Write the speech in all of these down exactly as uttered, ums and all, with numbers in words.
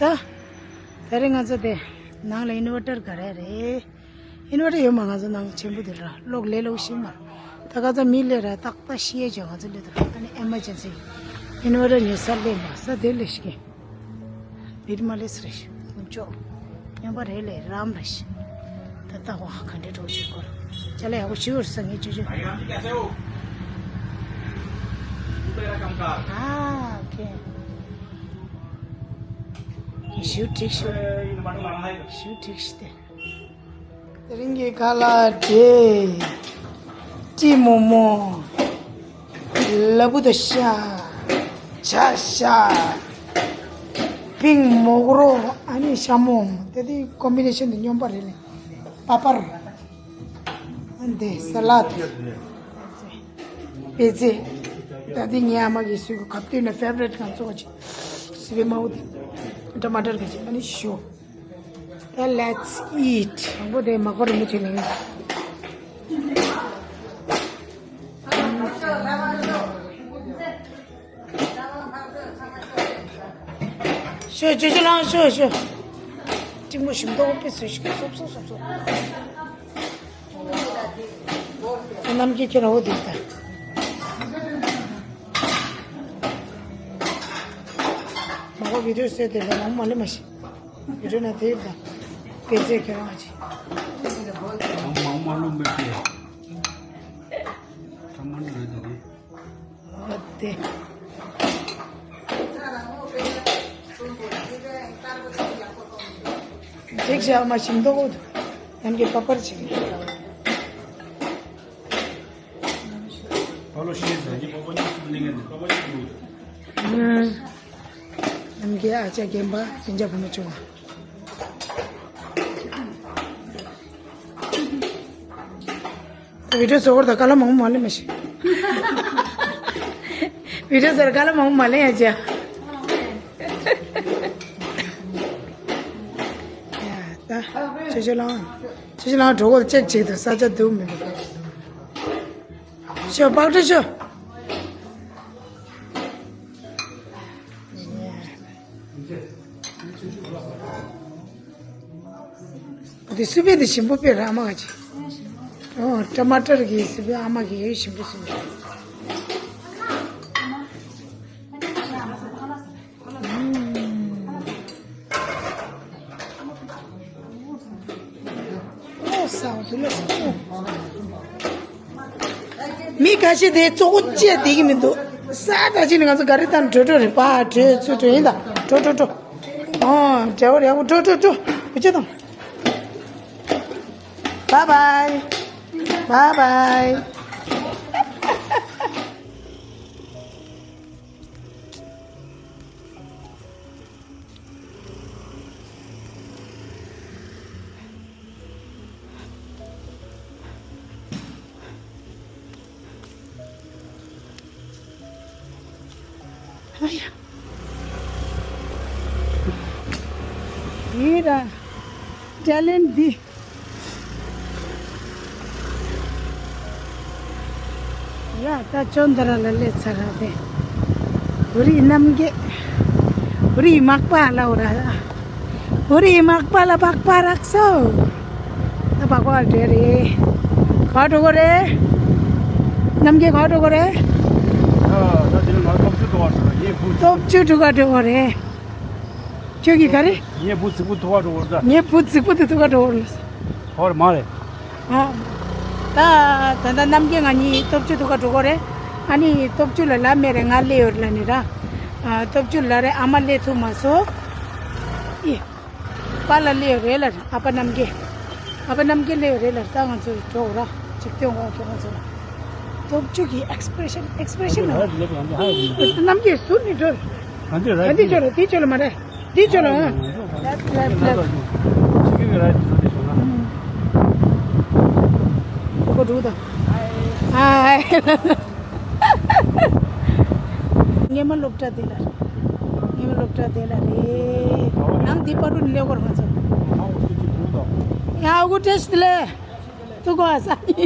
ད་ད་རེས་ང་ཚོ་དེ་ནང་ལ་ཨིན་ཝར་ཊར་ག་རེ་རེད། ཨིན་ཝར་ཊར་ཡོད་མ། ང་ཚོ་ནང་ཆེན་པོ་དེ་ར་གློག་ལས་སླ་པོ་ཞིག་མ་རེད། ད་ཁ་ཚ་མི་ལས་ར་ཏག་ཏག་ཤི་ཡས་བྱས་ང་ཚོ་སླེབས་འདུག་ཨ་ནི་ཨེ་མར་ཇེན་སི་ཨིན་ཝར་ཊར་ཉོ་ས་སླེབས་མ་ས་དེ་ལས་ཤིག་གི་བིར་མ་ལས་སི་རེད་ཤི་ཀུན་ཅོ་སྨྱོན་པ་རེད་ལས་རམ་རེད་ཤི། ད་ལྟ་བ་ག་འདྲ་འགྲོ་བྱེད་སྐོར་ཅ་ལག་ཡག་པོ་ཞིག་ཡོད་ས་ངས་ཅོ་ཅོ། ཨ་ཨོ་ཁེ། ཞུ་ཁྲིག་ཞུ། ཞུ་ཁྲིག་ཞུ་སྟེ། དེ་རིང་གི་ཁ་ལག་དེ། ཀྲི་མོག་མོག་ལ་ཕུག་དང་ཤ། ཇ་ཤ། པིང་མོག་རོ། ཨ་ནི་ཤ་མོག་དེ་དེ་ཀོམ་བི་ནེ་ཤན་དེ་སྨྱོན་པ་རེད་ལེ། པ་པར། ཨ་འདི་ས་ལད། པེ་ཙེ། ད་འདི་ངའི་ཨ་མ་གིས་བཟོས་གོ་གབ་དུས་ནས་ཕེ་ཝ་རི་ཊི་ང་ཚོ་གི་སི་པན་མ་འོ་དེ། ཊ་མ་ཊར་གི་ཅིག་ཨ་ནི་ཞོ། ད་let's eat། དང་པོ་དེ་མ་ཀོ་རི་མི་ཆེ་ནས། ཤོ་ཅོ་ཅོ་ལང་ཤོ་ཤོ། ཀྲིང་མོ་ཞིམ་མདོག་དཔེ་བཟོས་ཤིག་སོབ་སོབ་སོབ་སོབ། ཨ་ནམ་གྱི་ཁྱེད་ར་འོ་དེ་ལྟ། མ་གོ་བི་ཌིའོ་ཟེར་དེ་ལ་མང་མ་ལེ་མ་ཤི། བི་ཌིའོ་ན་དེ་ལྟ། དེ་ཚེ་ཁྱེད་རང་ཨ་ཅི། མང་མ་ལོ་མེད་དེ། ཐ་མ་ནི་རེད་དེ། འོ་དེ། འཇིགས་བྱ་མ་ཞིམ་མདོག་འོ་དུ། ཡང་གི་པ་པར་ཅིག་པ་ལོ་ཤེས་ཟ་གི་པ་པ་ཉིད་སུ་ལེན་གི་འདུག་པ་པ་ཉིད་སུ། ཨུམ། ཡང་གི་ཨ་ཅག་རྒན་པ་སྤུན་ཆ་བུ་མོ་བྱུང་བ། བི་ཌིའོ་བཟོ་བར་ད་ཀ་ལ་མང་མ་ལེ་མ་ཤི། བི་ཌིའོ་བཟོ་བར་ཀ་ལ་མང་མ་ལེ་ཡ་ཅག་ད་ཆེ་ཆེ་ལང་། ཆེ་ཆེ་ལང་གྲོགས་པོ་ཅེག་བྱེད་དུ་ས་ཆ་འདུག་མི་འདུག་ཤོ་པགས་ཏྲི་ཤོ། འདི་སི་པན་འདི་ཞིམ་པོ་དཔེ་ར་ཨ་མ་ག་ཅི། ཨོ་ཊ་མ་ཊར་གི་སི་པན་ཨ་མ་གི་ཡོད་ཞིམ་པོ་ཞིམ་པོ། ཨོ་སའོ་དུ་ལ་སོ། མི་ཁ་ཤས་དེ་གཙོ་བོ་ཅི་ཡ་བསྡད་ཀྱི་མི་འདུག་ས་ད་ཅི་ནི་ང་ཚོ་ག་རེ་དང་འགྲོ་འགྲོ་རེད་པ་འགྲོ་ཚུར་འགྲོ་ཡིན་ད་འགྲོ་འགྲོ་འགྲོ། ཨོ་འདྲ་བོ་རེད་ཡག་པོ་འགྲོ་འགྲོ་འགྲོ་བུ་ཆ་དང་། Bye bye. Bye bye. ཨ་ཡ། འདི་ར་ཊེ་ལེན་འདི། ཡ་ད་ཅོན་ཏ་ར་ལ་སླེབས་ཚར་ར་དེ། བོད་རིགས་རྣམ་རྒྱལ། བོད་རིགས་མག་པ་ལ་འོ་ར། བོད་རིགས་མག་པ་ལ་པགས་པ་རག་སོ། ད་པགས་པ་འདྲ་རེད། ག་འགྲོ་གི་རེད། རྣམ་རྒྱལ་ག་འགྲོ་གི་རེད། ད་ད་དེ་ནི་ང་སྟོབས་ཆུ་འགྲོ་བ་འགྲོ་ལ་ངས་བུ། སྟོབས་ཆུ་འགྲོ་ག་འགྲོ་གི་རེད། ཁྱོད་ཀྱིས་ག་རེ། ངས་བུ་རྫིག་པོ་ཐུག་ག་འགྲོ་གི་རེད་ད། ངས་བུ་རྫིག་པོ་དེ་ཐུག་ག་འགྲོ་གི་རེད། ཧོར་མ་རེད། ཨ། ད་ད་ལྟ་རྣམ་རྒྱལ་ང་གཉིས་སྟོབས་ཆུ་ཐུག་ག་འགྲོ་གི་རེད། ཨ་ནི་སྟོབས་ཆུ་ལ་ལབ་མེད་རེད། ང་སླེབས་ཡོད་ལ་ནི་ར། ཨ། སྟོབས་ཆུ་ལ་རེད། ཨ་མ་སླེབས་ཐུབ་མ་སོང་། ཨི། པཱ་ལགས་སླེབས་ཡོད་རེད་ལ། ཨ་ཕ་རྣམ་རྒྱལ། ཨ་ཕ་རྣམ་རྒྱལ་སླེབས་ཡོད་རེད་ལ། ད་ང་ཚོ་འགྲོ་ར། ཅིག་སྟོན་དགོས་ཁྱོད་ང་ཚོ་ལ། སྟོབས་ཆུ་གི་ཨེག་སི་པི་རེ་ཤན། ཨེག་སི་པི་རེ་ཤན་ལ། རྣམ་རྒྱལ་ཟུར་ནས་འགྲོ། ཨ་འདི་ཅོ་ལ། འདི་ཅོ་ལ་མ་རེད། འདི་ཅོ་ལ། ཨ། ལེབ་ལེབ་ལེབ། ཁོ་འགྲོ་ད། ཨ། ངེད་མ་སློབ་གྲྭ་དེ་ལ། ངེད་མ་སློབ་གྲྭ་དེ་ལ་རེད། ནང་འདི་པ་རུ་ནི་ལེ་གོར་ང་ཚོ། ཡ་ཨ་ཁུ་ཏྲེ་ཤི་ལེ། ཏུ་གོ་ཨ་ས་ནི།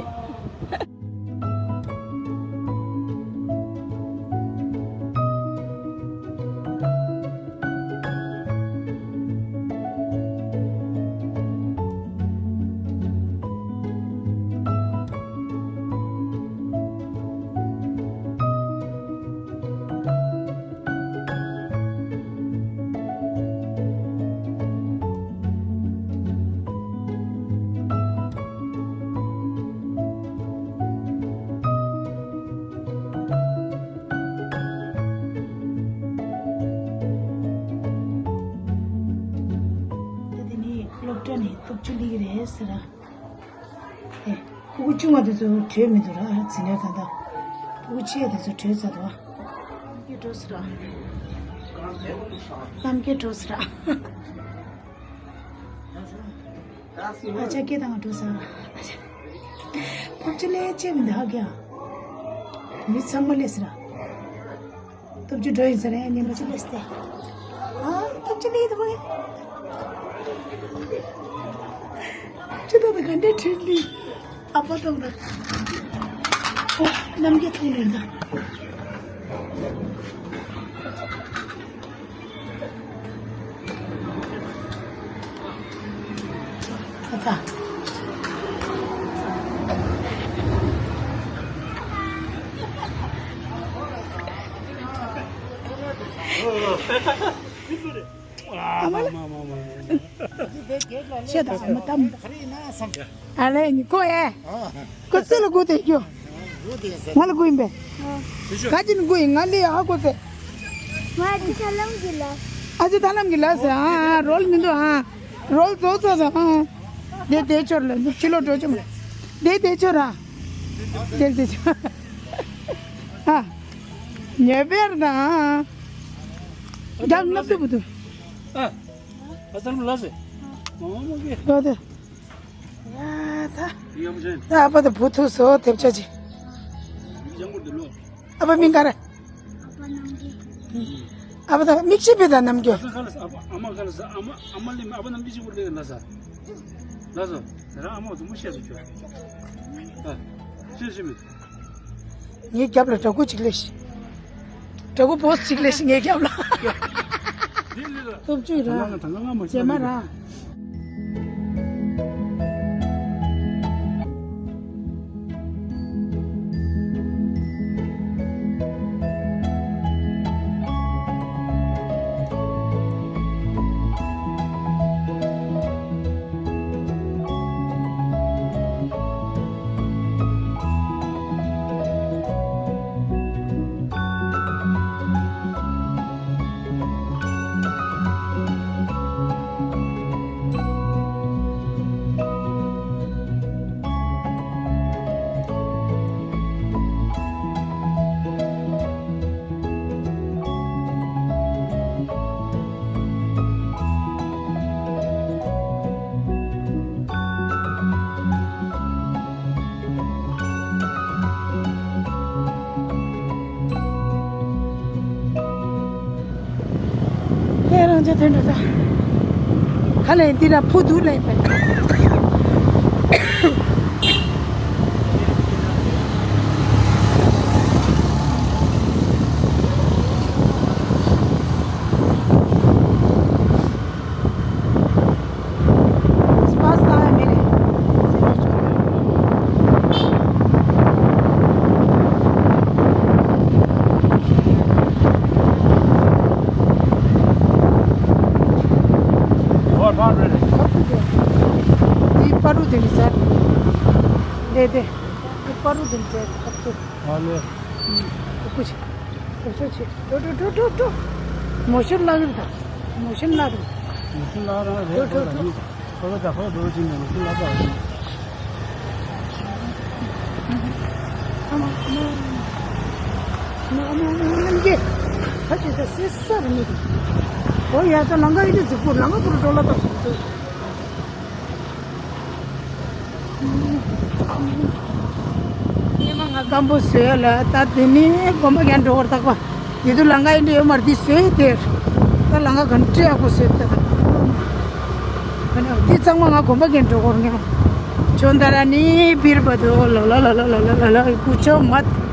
སྟོབས་ཆུ་ལི་རེད་ཟེར་ར། ཨེ། ཕྲུ་གུ་ཆུང་བ་དེ་ཚོ་བྲོས་མི་འདུག་ར། ཟིན་ནས་ད་ལྟ་ཕྲུ་གུ་ཆེ་དེ་ཚོ་བྲོས་ཚར་འདུག་ཨ། གནམ་སྐྱིད་འགྲོ་ཟེར་ར། གནམ་སྐྱིད་འགྲོ་ཟེར་ར། ཨ་ཅག་སྐད་བཏང་བ་འགྲོ་ས། ཕོབ་ཆེ་ལས་ཆེ་མི་འདུག་ཧ་གི་ཡ། མི་ཚང་མ་ལས་ཟེར། སྟོབས་ཆུ་འགྲོ་ཡིན་ཟེར་ཡ་ཉན་པ་ཆེ་ལས་སྟེ། ཨ་སྟོབས་ཆུ་ལས་འདུག་ག་ཆུ་ད་ད་ག་འདྲ་ཁྲིད་ལི། ཨ་ཕ་དང་ན། ཨོ་གནམ་སྐྱིད་ཐུག་ནས་ད། ད་ད། ཨ་མ་ལ། ཤེས་དང་ཨ་མ་དམ། ཨ་ལས་ནི་ཀོ་ཨེ། ཀོ་ཙེ་ལ་གོ་དེ་ཀྱོ། ང་ལ་གོ་ཡིན་པས། ག་ཅི་ནི་གོ་ཡིན་ང་ལི་ཨ་ཀོ་ཙེ། ང་ཨ་ཅི་ཐ་ལམ་གི་ལ། ཨ་ཅི་ཐ་ལམ་གི་ལ་ཟེར་ཨ་ཨ་རོལ་མི་འདུག་ཨ། རོལ་ཙོ་ཙོ་ཟེར་ཨ། དེ་དེ་ཆོར་ལ་འདུག་ཕྱི་ལོགས་འགྲོ་ཆོག་མ། དེ་དེ་ཆོར་ཨ། དེ་དེ་ཆོར་ཨ། ཉེ་བེར་དང་ཨ། རྒྱབ་ནབ་ཏུ་བུ་དུ། ཨ། ཨ་ཙམ་ལ་ཟེར། མོ་མོ་གི། ལོ་དེ། ཡ་ད། ཡ་མོ་ཅན། ད་ཨ་ཕ་དང་བུ་ཐུག་སོ་ཐེབས་ཆ་ཅི། ཡང་མོ་དེ་ལོ། ཨ་ཕ་མིང་ག་རེ། ཨ་ཕ་རྣམ་རྒྱལ། ཨ་ཕ་དང་མིག་ཤེས་པའི་དང་རྣམ་རྒྱལ། ཨ་ཕ་ག་ལ་ཟ། ཨ་ཕ་ཨ་མ་ག་ལ་ཟ། ཨ་མ་ཨ་མ་ལེ་མ་ཨ་ཕ་རྣམ་རྒྱལ་ཅིག་བུར་ལེ་ལ་ཟ། ལ་ཟ། ཟ་ར་ཨ་མ་ཚོ་མོ་ཤེས་སུ་ཁྱོད། ཨ། ཤེས་ཤེས་མི། ངའི་རྒྱབ་ལ་འདྲ་སྐུ་གཅིག་ལས་ཤིག་འདྲ་སྐུ་བོས་གཅིག་ལས་ཤིག་ངའི་རྒྱབ་ལ། སྟོབས་བཅུ་ར། རྗེས་མ་ར། ཁྱེད་རང་ཚོ་ཐོན་འགྲོ་ད། ཁ་ལས་འདི་ལ་ཕུ་དུ་ལས་པས། སྤ་སྟ་ཡ་མི་རེད། འོ་ཕར་རེད། ཁ་ཐུག་དེ། འདི་པ་རུ་དེ་མི་ཟ། དེ་དེ། འདི་པ་རུ་དེ་མི་ཟ་ཁ་ཐུག་ཨ་ལེ། ཨུ་ཀུ་ཆེ། སོ་སོ་ཆེ། འགྲོ་འགྲོ་འགྲོ་འགྲོ་འགྲོ། མོ་ཤིན་ལག་རེད་ད། མོ་ཤིན་ལག་རེད། མོ་ཤིན་ལག་རང་རེད། འགྲོ་འགྲོ་འགྲོ། ཁོ་ལ་ད་ཁོ་འགྲོ་ཅིང་ནས་མོ་ཤིན་ལག་རེད། ཨ་མ་ཨ་མ། ཨ་མ་ཨ་མ་ཨ་མ་ཨ་མ་ཨ་མ་ཨ་མ། ཁ་ཅིག་ད་སེ་ས་རེད་མི་འདུག་འོ་ཡ་ད་ལང་ཀ་ཡི་དུ་འཛུགས་པོ་ལང་ཀ་པུ་རུ་འགྲོ་ལ་ད་སོང་ཚུལ། སྐམ་པོ་བཟོས་ལ་ད་དེ་ནས་དགོན་པ་རྒན་འགྲོ་བར་བཏགས་པ། དེ་དུས་ལང་ཀ་ཡིན་འདྲ་ཡོད་མ་རེད། འདི་བཟོས་དེར་ད་ལང་ཀ་ག་འདྲ་ཡག་པོ་བཟོས་ད། འདི་ཚང་མ་ང་དགོན་པ་རྒན་འགྲོ་བར་ངེས་མ། ཁྱོད་ད་ར་ནི་པིར་བ་དོ་ལ་ལ་ལ་ལ་ཀུ་ཆོ་མད།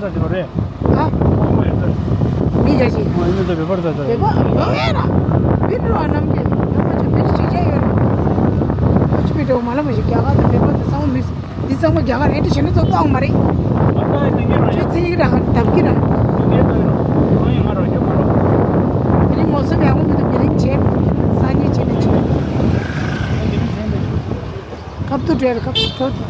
ད་དེ་བ་རེད། ཨ། ཁོང་མ་ཡོད་ཚར། མི་ག་ཅིག་ཁོང་ཡོད་ཚར་བེ་པར་ཚར་ཚར། བེ་པར་ཡོད་ཡོད་ར། མི་འགྲོ་བ་རྣམས་ཀྱིས་ཡོད་མ་ཆུ་མི་ཞིག་ཆ་ཡོད་ར། ཨ་ཆུ་མི་འགྲོ་མ་ལ་མ་ཞིག་རྒྱ་གར་དང་བེ་པར་དང་ཚང་མ་མི་འདི་ཚང་མ་རྒྱ་གར་རེད་དྲི་བྱས་ན་ཚོགས་གཏོང་མ་རེད། ང་ད་ཡིན་ངེས་རང་ཆུ་ཡོད། ཚིག་ར་འདབ་ཀྱི་ར། ངེས་ད་ཡོད་རང་ཡིན་ང་རང་ཡོད་མ་རེད། དེ་རིང་མོ་སུམ་ཡག་པོ་མི་འདུག་བི་ལིང་བྱས། སང་ཉིན་བྱས་ནས་བྱས། ཁབ་ཏུ་བྲལ་ཁབ་ཏུ་བྲོ་དེ།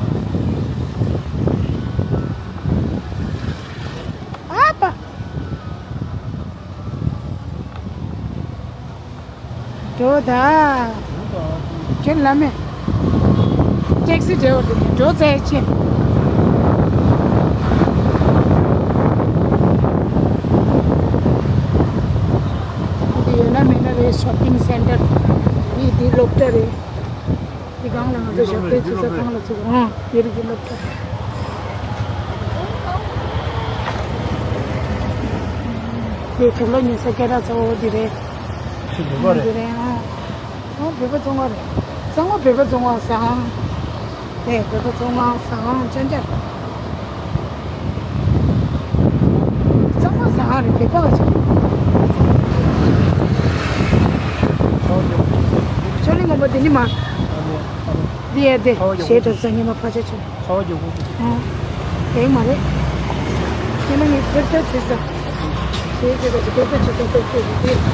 ཨ་པ། འགྲོ་ད། ཁྱོད་ལ་མེ། ཊེག་སི་འབྲེལ་བ་འགྲོ་འགྲོ་ཚར་ཆེ། འདི་ཡོད་ན་མེད་ན་རེད། ཤོ་པིང་སེན་ཊར། འདི་འདི་སློབ་གྲྭ་རེད། འདི་སྒང་ལ་ང་ཚོ་ཞབས་བརྟན་བྱེད་ས་སྒང་ལ་ཚུར་འོང་། ཡེ་རིག་གི་སློབ་གྲྭ། དེ་དུག་ལོག་ཉོ་ས་སྐད་གྲགས་ཚ་བོ་འདི་རེད། ཆུ་འབུད་པ་རེད། འདི་རེད་ཨང་། ཨང་བོད་པ་བཙོང་བ་རེད། གཙང་མ་བོད་པ་བཙོང་བ་ཟ་ཨང་། དེ་བོད་པ་བཙོང་བ་ཟ་ཨང་། ཅན་ཅན། གཙང་མ་ཟ་ཨང་རེད་བོད་པ་ག་ཅིག་ཆོ་ལི་ངོ་མ་འདི་ནི་མ། འདི་ཡ་དེ་ཞེས་གྲབས་ས་ཉི་མ་ཕ་ཆ་ཆོ། ཁ་བ་རྒྱག་དགོས་ཀྱི་འདུག་ཨ། དེ་མ་རེད། ཁྱེད་རང་གཉིས་ཐེབས་རྩ་བྱེད་ས། ཞེས་བྱས་པ་ཅིག་ཐེབས་རྩ་བྱེད་ས་སྟོབས་ཤུགས་རེད་དེ། ཨ།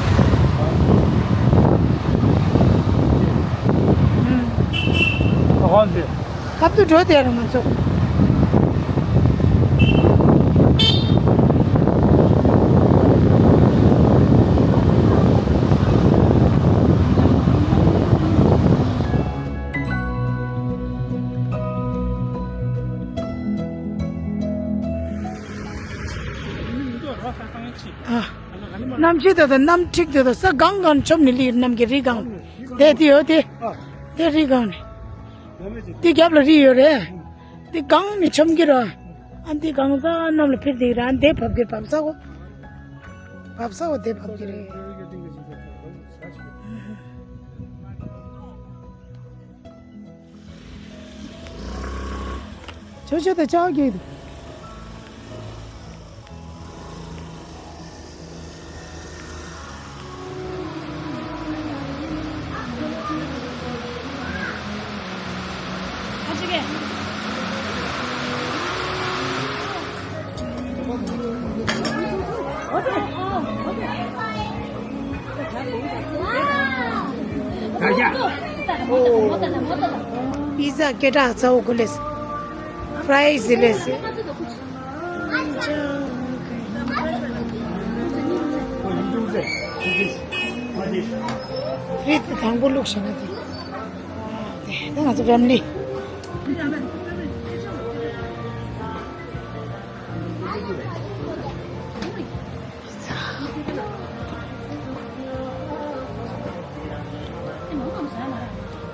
ཁ་བ་འདི། ཁབ་ཏུ་འགྲོ་དེ་ར་ང་ཚོ། ཨ། གནམ་གཤིས་དེ་དང་གནམ་འཁྲིག་དེ་དང་ས་གང་གང་ཆོབ་ནི་ལིར་གནམ་གྱི་རི་སྒང་། དེ་དེ་ཡོད་དེ། དེ་རི་སྒང་ནི། དེ་རྒྱབ་ལ་རི་ཡོད་རེད། དེ་གང་ནི་ཆོམ་གྱི་ར། ཨ་འདི་གང་ས་གནམ་ལ་འཕིར་དེ་ར། ཨ་འདི་བབ་གི་བབ་ས་གོ། བབ་ས་གོ་དེ་བབ་གི་རེད། ཆོ་ཆོ་དང་ཅག་གི། པི་ཛ་སྐད་གྲགས་ཚ་བོ་གོ་ལེ་སི། ཕ་རའི་ཛི་ལེ་སི། ཕ་རི་ཛི་དང་པོ་བླུགས་བྱས་ན་དེ། དེ་ང་ཚོ་ཕེ་མི་ལི།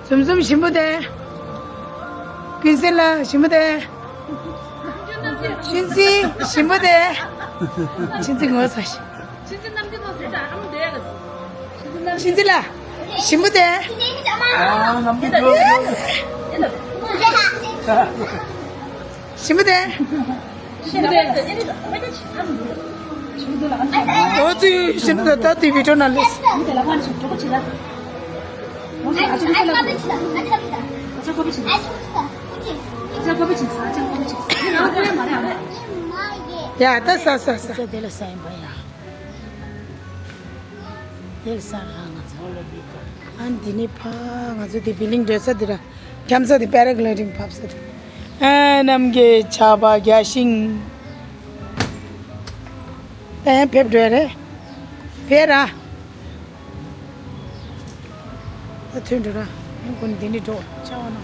འཛུམ་འཛུམ་ཞིམ་པོ་དེ། ཀུན་གསལ་ལ་ཞིམ་པོ་དེ། ཤིན་ཙི་ཞིམ་པོ་དེ། ཤིན་ཙི་ངོ་ཚ་ཞིག་ཤིན་ཙི་ལ་ཞིམ་པོ་དེ། ཞིམ་པོ་དེ། ཨོ་ཙི་ཞིམ་པོ་དེ། ད་དེ་བི་ཌིའོ་ནང་ལས། ཡ་ད་ས་ས་ས། དེ་ལ་ས་ཡིན་པ་ཡ། དེ་ལ་ས་ར་ང་ཚོ། ཨ་འདི་ནི་ཕ་ང་ཚོ་དེ་བི་ལིང་འགྲོ་ས་དེ་ར། འཁྱམ་ས་དེ་པེ་ར་གི་ལའི་ཌིང་ཕབ་ས་དེ། ཨ་གནམ་གྱི་ཆར་པ་རྒྱག་ཤིང་། ད་ཡང་ཕེབས་འགྲོ་ཡ་རེད། ཕེབས་ར། ད་ཐོན་འགྲོ་ར། ཡང་ཀུན་འདི་ནི་འགྲོ་ཆ་བ་ན།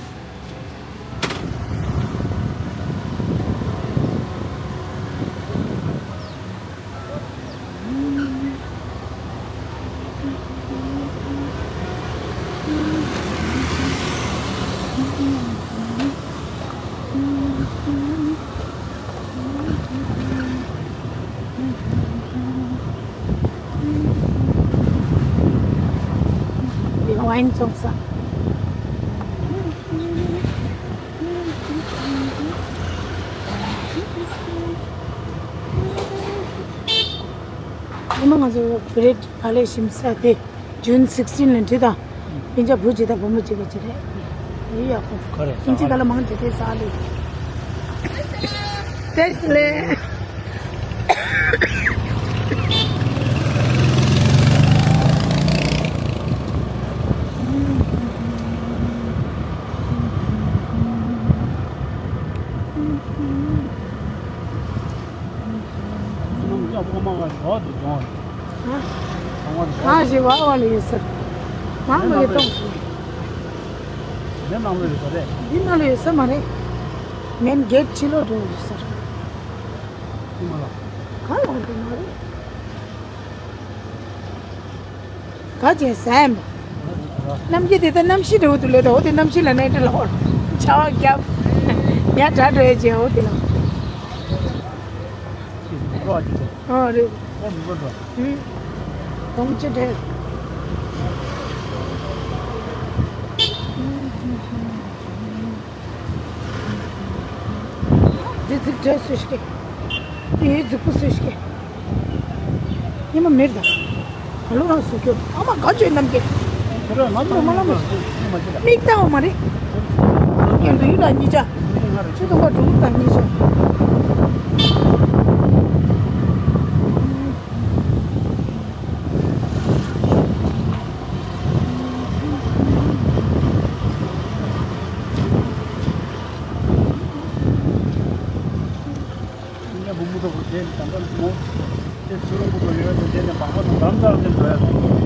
ཝའིན་བཙོང་ས། ཨ་མ་ང་ཚོ་བྷི་རེད་ག་ལེ་ཞིམ་ས་དེ་ཇུན་སིགས་ཊིན་ལ་འཁྲིད་དང་། སྤུན་ཆ་བུ་གཅིག་དང་བུ་མོ་གཅིག་ག་ཅི་རེད། ཡི་ཡག་པོ། ཁོ་རེ་ཨིན་ཇི་ག་ལ་མང་ཆེ་དེ་ས་ལེ། ཏེས་ལེ། ཨ་ཞེ་བ་བ་ལ་ཡོད་ས། མང་མ་ཡོད་དང་། འདི་ནང་ལ་ཡོད་ས་རེད། འདི་ནང་ལ་ཡོད་ས་མ་རེད། མེན་གེ་ཊི་ཕྱི་ལོགས་འགྲོ་ཡོད་ས་རེད། འདི་མ་ལ། ག་ལ་འདི་མ་རེད། ག་ཅན་སེམས། གནམ་གྱི་དེ་ལྟ་གནམ་གཤིས་འདྲ་བོ་དུ་ལས་ད་འོ་དེ་གནམ་གཤིས་ལ་ནས་འདྲ་ལ་ཧོར་ཆར་པ་བརྒྱབ། ཉ་དྲག་འགྲོ་ཡ་ཅན་འོ་དེ་ལ། ཨ་རེད། ཨུ། གོང་ཅི་འདྲ། འདི་རྫིག་འདྲ་སུ་ཞིག་གི། འདི་རྫིག་པོ་སུ་ཞིག་གི། ཉི་མ་མེར་ད། ཨ་ལོ་རང་སུ་སྐྱོ། ཨ་མ་ག་ཅོས་རྣམས་ཀྱི། ཁྱོད་རང་ང་ཚོ་མ་ལ་མ་ཤི། མིག་ལྟ་བ་མ་རེད། ངས་འདི་ཡུལ་ལ་གཉིས་ཆ། ཆུ་དུང་པ་དྲུག་དང་གཉིས་ཆ། ཉ་བུ་མོ་དོ་བོ་དེ་ད་ལྟ་མོ་དེ་ཚུར་རོང་བུ་དོ་ཡོད་དེ་དེ་ནས་བག་པ་དང་འདམ་རྩར་དེ་འགྲོ་ཡ་དང་།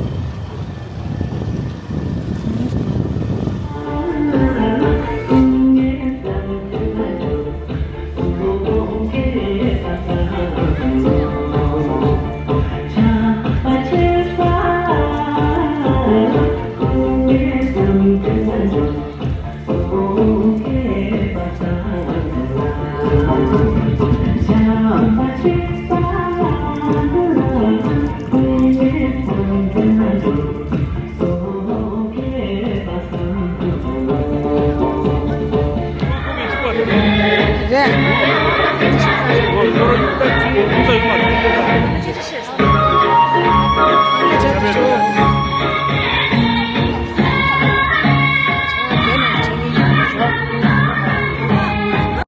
རེད།